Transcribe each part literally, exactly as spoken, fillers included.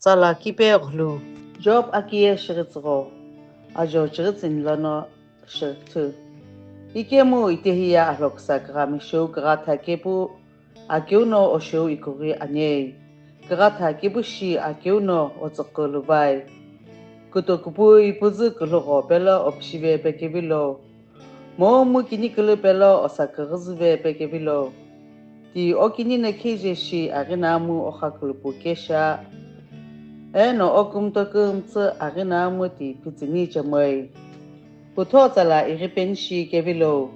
Tsala kipe ghulu. Job akiye shighitsügho. Ajo chighitsü ni lono shighithu. Ikemu itehiya alhoksa kaghamisheu kaghatha kepu akeuno osheu ikughi anei. Kaghatha kepu shi akeuno otsüqü luvai. Kutokupu ipuzü külhogho pelo opishive pekevilo. Momu kinikulu pelo osa küghüzüve pekevilo. Ti okinina kheje shi aghinamu okhakulupu kesha. Eno okumto kümtsü aghinamu ti phitsüni chemoi. Kutho tsala ighipeni shi kevilo.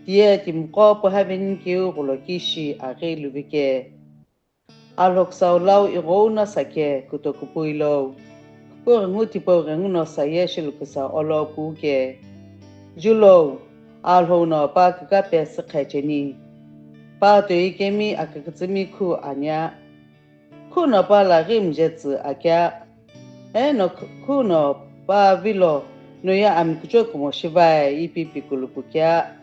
Tiye timqo puhaveni keu ghuloki shi aghi luvike. Alhoksau lau ighouna sake kutokupu ilo. Kughengu tipau ghenguno saye shiluküsa olo puke. Julo, alhouno pa kükape süqhe cheni. Pa toi kemi akükütsümi khu anya. Khuno pa laghi mjetsü akea. Eno khuno pa vilo noye amikucho kumo shivae ipi pikulupu kea.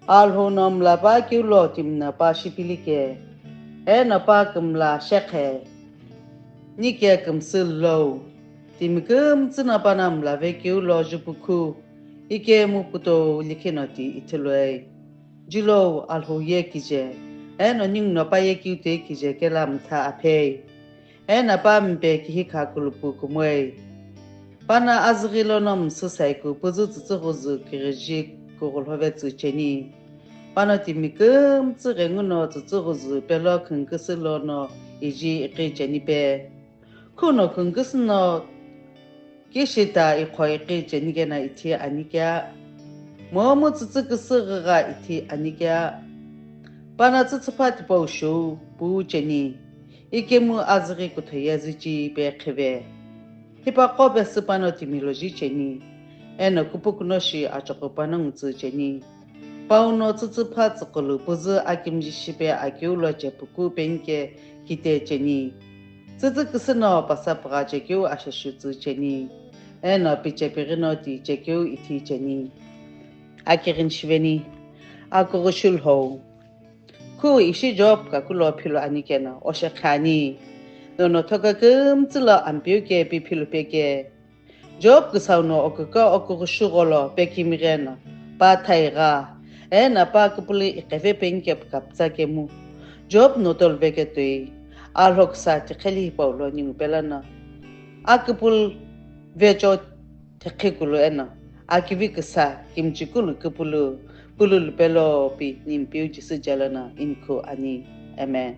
Alhou no mla pa keu lo timi no pa shipilike, eno pa kümla shekhe, nike kümsü lou, timi kümtsü no pa no mla ve keu lo jupukhu, ikemu putou likhi no ti ithuluoi. Julou alhou ye kije, eno ningu no pa ye keu toi kije kela mtha aphei. Eno pa mpe kihi kha kulupu kumoi. Pano azüghi lono msü saiku püzü tsütsüghüzü kighiji kughulhove tsü cheni. Pano timi kümtsü ghenguno tsütsüghüzü pelo khünküsü lono iji iqi cheni pe. Khuno khünküsü no kishita iqho iqi cheni kena ithi ani kea. Momu tsütsü küsü ghigha ithi ani kea. Pano tsütsüpha tipau shou pu cheni. Ikemu azüghi kuthoye züchi pe qhive. Hipaqo pesü pano timi loji cheni. Eno kupukuno shi achughu pano ngutsü cheni. Pauno tsütsüpha tsüqulu püzü akimji shipe akeu lo chepuku penike kite cheni. Tsütsü küsü no pasa pügha chekeu ashashu tsü cheni. Eno pichepighi no ti chekeu ithi cheni. Akighini shiveni. Akughushulhou. Khu ishi Job kakulo philo ani keno, oshekhe ani. Nono thoka kümtsü lo Ampeu ke pi philo peke. Job küsau no oküka okughushugho lo pekimighe no, pa thai gha, eno pa küpülü iqeve penike pükapütsa kemu. Job no toluveke toi, alhoksa tiqheli hipau lo ningu pelo no. Aküpülü vecho theqhikulu eno, akivi küsa kimchikulu küpülü, pülü lupelo pi Nimpeu Jisü jelo no inikhu ani. Amen.